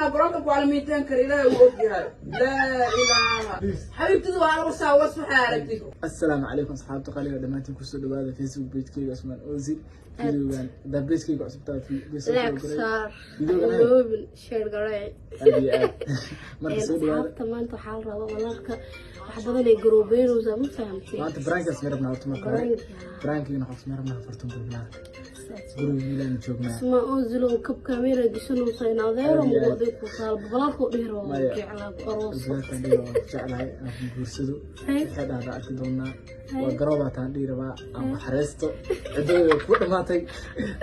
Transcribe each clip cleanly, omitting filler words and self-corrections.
maa garoonka ku alamiitaan kara? Ilaahay uu ogyahay. Laa ilaaha, xabiibtida waa lagu saawas. Waxaa aragtid. Assalaamu calaykum asxaabta qaliga, dhammaantiin kusoo dhawaada Facebook page-keyga Usmaan Ozil. Videogan hadaa page-keyga cusub tahay, like saar, Videogan iloobin, share garee. Aad iyo aad. Marka soo dhawaada. Asxaabta, maanta waxaa la rabaa walaalka wax badan ay garoobeynaysaa, ma fahamtay? Maanta prank-kaas ma rabnaa horta marka hore. Prank. Prank-kiina waxaa ma rabnaa fartun bulbulaar guriga wiilaan joognaa. Usmaan Ozil oo kab kaamera gashanaysa in adeero Aad iyo aad. muqoday ku taal balaalka u dhihi rabaa. Maya. Jeclaa ku aroos. Bulbulaarkaan dhihi waan ku jeclahay aan ku guursado. Hay. Waxay dhahdaa arki doonaa. Waa garoobaa taan dhihi rabaa aan ku xareysto, ciddada ku dhamaatay,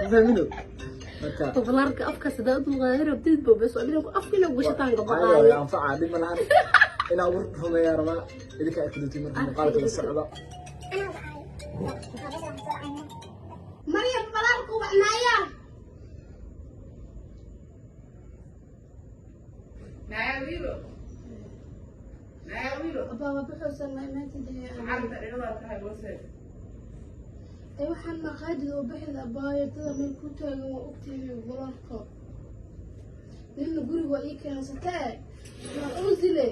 ma fahmino marka. Balaalka afkaas hadaa u dulqaadan rabtid bo bes adiga afka inaad gashataan Caadi gabaqaayo. waa, anfaca dhib ma lahan. Inaan ugu rumeeyaa rabaa, idinka arki doontiin marka muuqaalka la socdo. Maryam, balaalku wacnaaya. Naya wiilo, naya wiilo. Abaa baxaysan maanta. Lacagta dhinadaa tahay wase. Ee waxaan maqaadida oo bixida abaayatada meel ku taagan waa ogtihiin walaalka. Nina guriga waa ii keensatee, Usmaan Ozile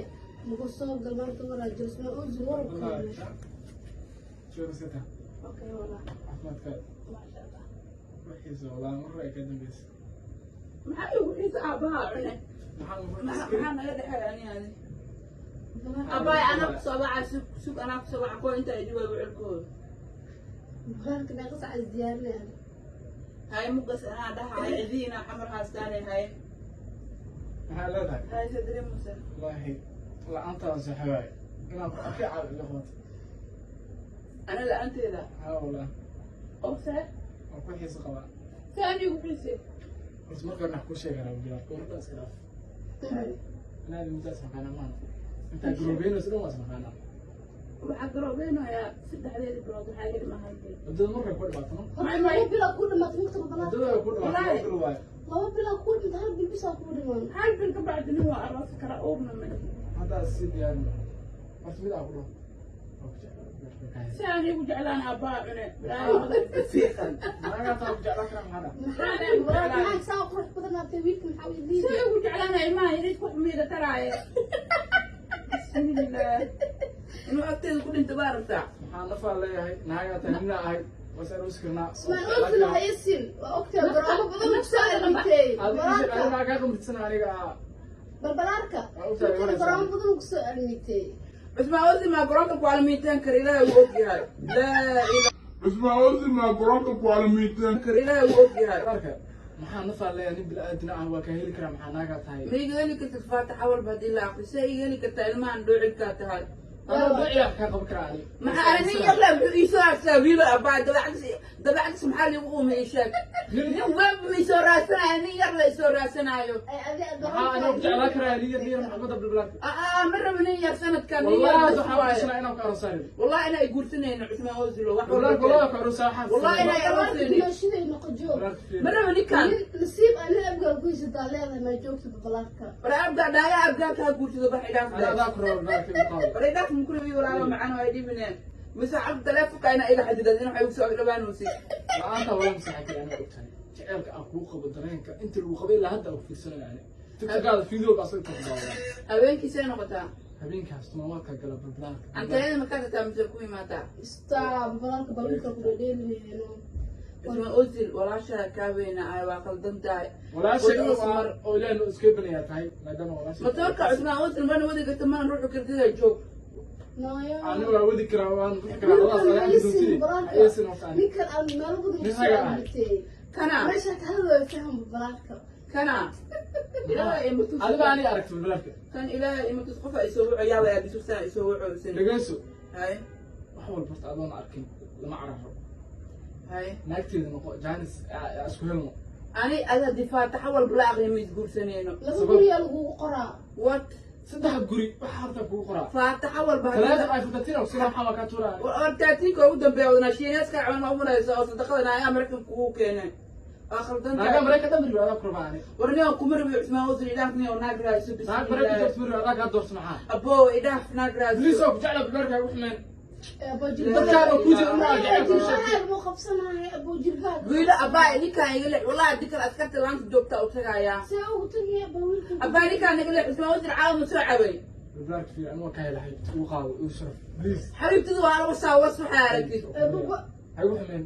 muku soo gal maanta waraa jiro Usmaan Ozil warabka. Joogsataa. Okay walaa. Caafimaadka. Maasha Allah. Wixiisa walaa marra ay ka dambeysa. Maxaa igu xiisa aabaha cune? Maxaa ugu Maxaa naga dhexeeya ani adi? Abaay, anaa kusoo waca, sug sug, anaa kusoo waca kuwa inta ay jawaabo cirkooda. Walaalka meeqa sac is diyaarinaya? Hay mugas anaa dhahaay cidiina xamar haastaane hay. Maxaa leedahay? Hay sadri muse. Wallaahi la-aantaada saaxiibaay inaan ku arkay caaw iga qabato. Ana la-aanteeda? Haa walaa. Oo see? Waan ku xiisa qabaa. See anigu xiise? Horta marka hore waxaan kuu sheegaa bilaarka warda iska dhaaf. Anaa muddaas naqaanaa maana intaa garoobeynayso dhan waa is naqaanaa. Waxaa garoobeynayaa 3deedi bilood, waxaa iga dhima hal bil. Muddada markay ku dhibaatano. Horta 2 bilaa ku dhimatay mugta balaalka. Muddada ku dhibaato bil waayo. 2 bilaa ku dhimatay, hal bil bisaa ku dhiman. Hal bil ka bacdi nin waa aroosi karaa, uurna ma Haddaa sii diyaarin horta mid aa ku dhaho waa ku jeclaa. Si anigu jeclaan aabbaa cune fiiqan. Naagaa taa ku jeclaan karaa, maxaa dhaca? Maxaa walaalka, maxaa saa qurux badanaatay wiilka, maxaa u Si liiday? igu jeclaanaya ilmaha yariis ku xumiida taraaye. Bismillaah, inuu agteeda ku dhinta baa rabtaa. Maxaa nafaa leeyahay? Naagaa tahay, nina ahay, was aroosi karnaa. Usmaan Ozil hayasin waa ogtahay garoobo badan ku soo arintay walaalka. Adiga kaa qamrisan aniga ah. Balbalaarka. Waa ogtahay, wiilka garoobo badan ku soo arintay. Cusmaan Ozil maa garoonka ku alamiitaan kara? Ilaahay uu ogyahay. Laa ilaaha. Usmaan Ozil maa garoonka ku alamiiteen Kara, ilaahay uu ogyahay. Arka, maxaa nafaa leeyahay? Nin bilaadan ah waa kaa heli karaa, maxaa naagaa tahay? Ma iga heli kartid faataxa walba haddii la aqri. See iga heli kartaa? Ilmahan dhoocilkaa tahay. Anoo dhiciyaa kaa qaban karaa ani. Maxaa ani nin yar leh muxuu iisoo raadsaa? Wiilo abaa dabacdis dabacdis, maxaa liigu uumay? Ii sheeg, nin weyn ma isoo raadsanaayo, nin yar la isoo raadsanaayo. Ay adi. Maxaa anoo ku jeclaan karaa nin yar? Nin yar maxaa bilbilaarka? Aa, ma rabo nin yar sanadkan, nin yar wallahi bas waxaa waaye. kutusinaa inaan ku aroosaayo. Wallahi inaa guursanayno Cusmaan Ozilo wax wallahi walba. wallahi ku aroosaa waxaan. Wallahi inaa aroosayni. Dhimashaday noqojo. Ma rabo ninkan. Nin nasiib aan nin abgaal ku haysataa leedahay, maa joogta balbalaarka. War abgaa dhaaga abgaalka ha guursado, bax idhaaf. Ana adaa ku rabo bilbilaarka igu qaado. War idhaaf mukulabi walaalo macaan ay dhibineen mise cab taleefonka ina iga xadidad in waxay ugu soo dhawaanaysi. La-aanta wala masaxakay anaa ogtahay jaceylka aan kuu qabo, dareenka inta lagu qabay ilaa hadda aan ku fiirsanayo ani TikTokaada videoga asaga inta ku daawadaa. Habeenkii see noqotaa? Habeenkaas tumawaadka gala bilbilaarka. Anteeda ma ka tataa mise ku imaataa? Istaa balbalaarka bal wiilka ku dhadheelihayno. Cusmaan Ozil, walaashaa kaa weyna ay waa qaldan tahay. Walaashay Wadadaas oo mar. oo ilaahay noo iska banayaa tahay maadaama walaashay. Matoorka Cusmaan Ozil mana wadi karta, mana ruuxu kartida, joog. Nooyo. Ani waa wadi karaa, waan bixi karaa labadaas Wiilkan ayaa hayasin doontii balaalka. Hayasin horta ani. Ninkan aan meelo badan Nin ku soo haga ah. arintay. Kana. Meesha ka hadlayo faham balbalaarka. Kana ilaahay ima tus. Adiga ani aragti bilbilaarka. Kan ilaahay ima tus, qofa isoo wuxuu yaaba aabisu saa isoo wuxuu sin. Dhegeyso. Hay. Wax walba horta adoon arkin lama cararo. Hay. Naagteeda noqo, jaanis isku helno. Ani ada difaataxa walba la aqriya ma isguursanayno. Laba guriyaa lagugu qoraa. What? Saddex guri waxa horta kugu qoraa. Faataxa walba. Taleefon iPhone 13 oo sida maxaa waa kaa tuuraa. Hortaatinka ugu dambeeya wadnaa shiineeska cuna umaraysa oo sadaqada naaga Maraykan kugu keeneen waa khaldan Naaga tahay. Maraykan dhan ribo adaa ku rabaa ani. War nin kuma rabiyo Cusmaan Ozil, idhaaf nin oo naag raadso. Naag Maraykan joogto ma ribo, adaa kaa doorso maxaa. Abo, idhaaf, naag raadso. Please, oo ku jecla bilbilaarka ugu xumeen. Aboo. Dadkaan oo ku jira uma jecel kuu sheegtay. Jilbaha buu qabsanahay aboo, jilbaha. Wiilo abaa, ninkaan iga lex wallahi, haddii kale askarta laanta joogta u tagayaa. See ugu tagay aboo wiilka? Abbaa, ninkaa nagale Cusmaan Wasil caawa ma soo cabay? Bilbilaarka fiiri, anigu waa ka hela xabiibti, igu qaado, igu sharaf, please. Xabiibtidu waa lagu saa was waxaa aragtid. Ha igu xumeen.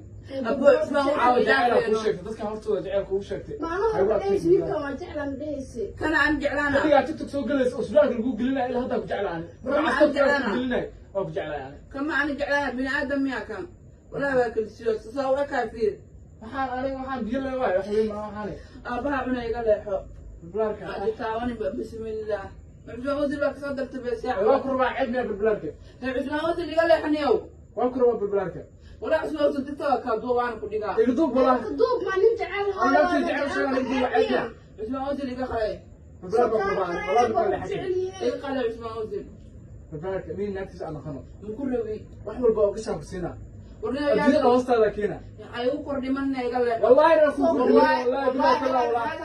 Abbo, Cusmaan Caawa Wasil jaceyl kuu ilaafeeno. sheegtay, dadka hortooda jaceyl kugu sheegtay. Macnaha Ha igu ma adkaysin, dhehaysa wiilkan Bilbilaarka. waa jeclaan dhehaysa. Kana aan jeclaana. Adigaa TikTok soo gelaysa oo surwaalka lagu gelinaya, ilaa haddaa ku jeclaan. War, Marka ma castarka jeclaana. ku gelinaya waa ku jeclahay ani. Kama aan jeclaana, bini aadam miyaa kan? Walaa waa kalsiyo saa u ekaa, fiir. Waxaan aniga waxaan biyo le waay, wax weyn maa waxaan. Aabbaha cuna, iga leexo. Bilbilaarka. Taawani, bismillaah, Cusmaan Wasil baa kasoo dartay beesyaa. Waa ku rabaa, ceeb miyaa bilbilaarka? Cusmaan Wasil iga leexaniyow. Waa ku rabaa bilbilaarka. Walaa Cusmaan Wasil tiktok kaa duuba waana ku dhigaa. Iga duub walaa. Duub maa nin jecel. Aan naftii jecel sheegan, iga duub, ceeb miyaa? Cusmaan Wasil iga qalay. Bilbilaarka waa ku rabaa ani, walaa bilbilaarka leexakin. Iga qalay Cusmaan Wasil. Bilbilaarka nin naagtiisa aan naqano. Maku rabi. Wax walba oo gashaan ku siinaa. Warniyo. Adduunyada hoostaada keena. Ay ugu kordhimanna, iga leexo. Wallahi inaan ku kordhiman, wallahi billahi kalla wallahi.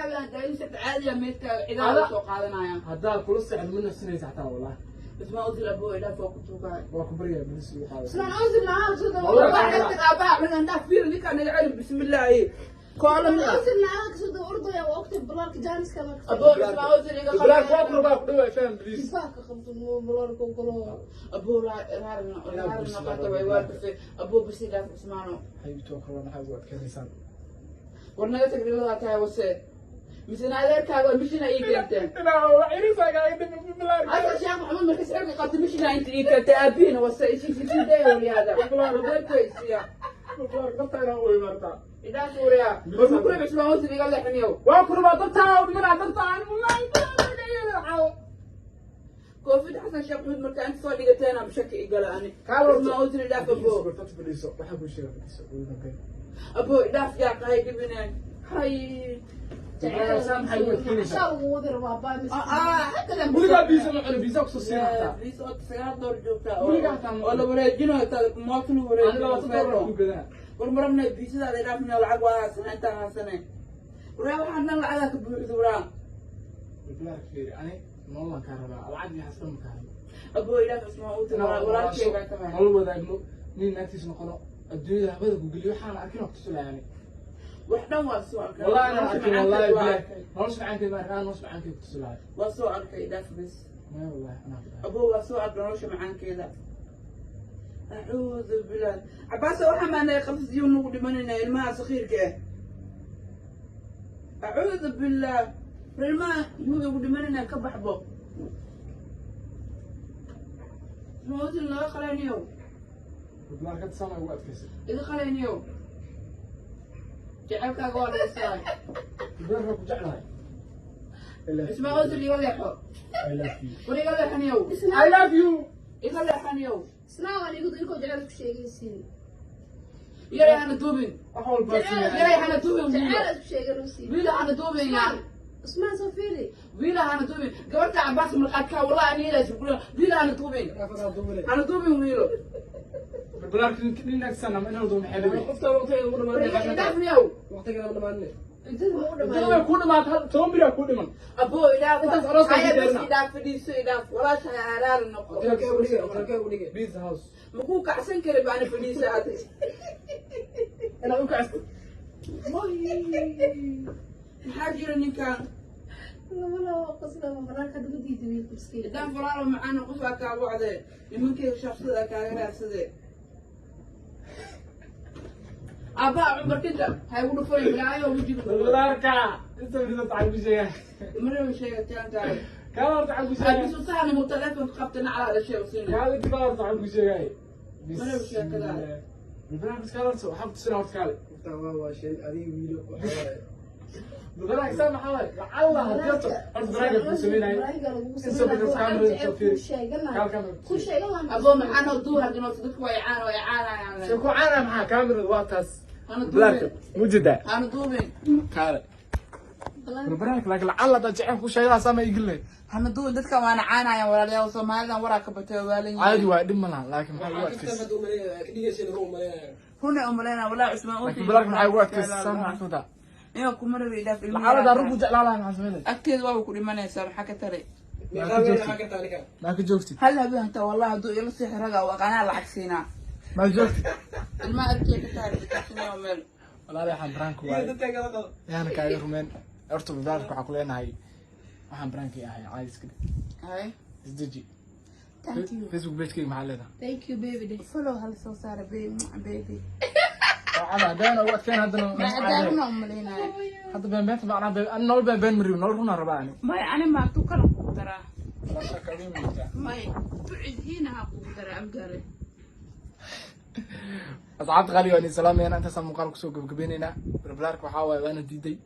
Caadiya meydkaaga cidaada soo qaadanaya. Haddaa kula socon ma nafsinaysa xataa wallahi. Cusmaan Wasil, aboo, idhaaf, waa ku tuugaay. Waa ku baryaa, bilis igu qaado. Cusmaan Ozil naag soo daba. Wallahi. Aabbaha cuna, indhaha fiir, ninkaa naga celi, bismillaahi koola miya? Ozil naag soo daba ordaya, waa ogtay balaarka jaaniska ma ka. Aboo, Cusmaan Wasil iga Bilbilaarka waa ku rabaa, ku dhawaa, faham please. Difaaka qabto balaarka ogolo. Aboo, raarina raarina qata way waa kufay, aboo, bisi dhaaf Cusmaano. Xabiibti, waa ku rabaa, maxaa ugu adkaynaysaan? War naga tag, dhiladaa tahay wase misena adeerkaaga mishina ii keenteen. Inaa wax irisaa kaaga dhiman bilbilaarka. Hadda Sheekh Maxamuud markas xilka qabta mishina inta ii keentay aabihiina wase isisiidaya waliyaada adeerkaysiya. Bilbilaarka dartaa inaa u imaartaa. Idhaaf wariyaa, war makula Cusmaan Wasil iga leexiniyow. Waa ku rabaa, dartaa u dhimanaa, dartaa ani wallahi. Koofid Xasan Sheekh Maxamuud markaa inta soo dhigateena shaki igala ani. Cusmaan Wasil idhaaf, aboo. Fadhiiso, waxaa kuu sheega, fadhiiso ugu dambeyn. Aboo, idhaaf, yaa qahay dhibineen hay. Maxay ugu adkeynaysaa? Cashaa ugu wadi rabaa baa mis. Weligaa biisa ma cuno, biisa kusoo siina xataa. Biis oo $9 joogtaa Weligaa hataa ma oo la wareejinayo taa mooto lagu Ani $20 wareejinayo. ku gadaa. War marabna biisadaada idhaafna, lacag waa haasana, intaa haasane waraa, waxaan dhan lacagaa ka buuxda waraa. Bilbilaarka fiiri, ani nololan kaa rabaa, lacag iyo xasban ma kaa rabo. Aboo, idhaaf Cusmaan uu tagaa, walaalkeygaa tahay. Nolol wadaagno, nin naagtiis noqono, adduunyada habada ku geliyo, waxaan arkin oo kutusulaya ani. Wax dhan waa soo arkay. Wallahi inaan arkin, wallahi Waa bilahi. arkay. Nolosha macaankeed ma arkin, nolosha macaankeed kutusulaya. Waa soo arkay, idhaaf bes. Maya, wallahi anaa ku dhahay. Aboo, waa soo arkay nolosha macaankeeda. Acuudu bilah, Cabaasa, waxaa maanay qabsiyuu nagu dhimanayna ilmaha sakiirka ah. Acuudu billah, war ilmaha yuu igu dhimanayna, ka baxbo mawsil naga qalayniyow. Bilbilaarka hadda sama ugu adkaysay. Iga qalayniyow, jecelkaaga waa laga saaray. Bilbilaarka waa ku jeclahay. Ismaa Wasil, iga leexo. I love you. War iga leexaniyow. I love you. Iga leexaniyow. Isnaa waan igu inkoo jecel isku sheegaysiin. Yaray hana duubin. Wax walba siiyay. Yaray hana duubin wiilo. Jecel isku sheeganaysiin. Wiilo hana duubin yaa. Usmaan, soo fiiri. Wiila hana duubin, gabarta Cabaas marqaadkaa, wallahi aniga isku wiila hana duubin, hana duubin wiilo. Bilbilaarka nin naagtiisa ama inuu duubo maxay dhibay? Idhaafniyow. Intada ma u Intada dhamaanin. way kuu dhamaatay, hal 10 beri aa kuu dhiman. Aboo, idhaaf. Intaas aroos baan ku Haya, bas. diyaarinaa. Idhaaf, fadhiiso, idhaaf, walaasha haraali noqo. Pizza house. Makuu kacsan kari baana, fadhiiso aad. Inaad u kacsto. Maxaa jira ninkan? Laba laba qosla banaanka hadda ma diidi wiilka miskiin. Idhaaf walaalo macaana, qofaa kaa wacde, nimankeyga shaabsada kaaga raadsade. Aabbaha cumbarkinta ha igu dhufanay bilaayo wejiga. Bilbilaarka inta fadhiiso waxaan ku sheegaa. Maraba sheegataantahay. Kaala horta waxaan ku sheegaa. Aabisu sahani muu telefonka qabta naclaa dhashay usina. Kaala inta horta waxaan ku sheegaay. Mana sheekada. Bilbilaarka iska horta waxaan ku tusinaa horta kaale. Bilbilaarka saa maxaa waaye? Lacalla haddii horta horta baraaka ku sameynaayo. Inta fadhiiso kaamera soo fiiri. Kaal kaamera ku sheegan. Aboo maxaa noo duur hadii noota, dadku way caan way caanayaan. Soo ku caana maxaa kaamerada waa taas. Hana Bilbilaarka duubin. mujida. Hana duubin. Kaale. Bilbilaarka laakiin lacalla haddaad jecel ku sheegaa sama igilay. Hana duubin, dadka waana caanayaan walaalayaal, Soomaalidan waraa ka batay waa waalan yihiin. Caadi waa, dhib ma laha, laakiin maxaa ugu adkaysay? Runa umaleynaa walaa Cusmaan. Laakiin bilbilaarka maxaa ugu adkaysay? Saa maxaa ka wadaa? Inaa kuma rabi, idhaaf ilmaha. Lacalla haddaa run ku jeclaa lahaa maxaa sameynaysa? Agteeda waaba ku dhimanaysaa, maxaa ka taray? Maa ka joogtid? Hal habeen hataa wallahi hadduu ila sixi raga oo aqaanaa lacag siinaa. Maa joogtid? Ilmaha agteeda ka tahay meel. Walaalahay, waxaan baraanku waaye yaana kaaga rumeen. Horta bilbilaarka waxaa ku leenahay. Waxaan prank-kii ahay, caadi iska dhig. Hay. Isdeji. Thank you. Facebook page-kayga maxaa leedahay? Thank you, baby day. Follow hal soo saara, baby, baby. Cada haddana ugu adkeen haddana. Maadaama umaleynaayo. Hadda been beenta macnaa been ani nolol been been mariyo, nolol runaan rabaa ani. May, ani maa tu kala kugu daraa. Nolosha kaga miirtaa. May, tucidhiina ha kugu daraa, abgaale. Asxaabta qaaliga, waan idin salaamayana. Intaasaan muuqaal kusoo gabagabaynaynaa. Barbalaarka waxaa waaye waana diiday.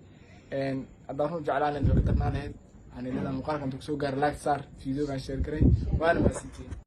Haddaan run jeclaan lahayd, way ka darnaa lahayd. Waxaan idin leedahay, muuqaalkan intuu kusoo gaara like saar, videogaan share garay, waana mahadsantihiin.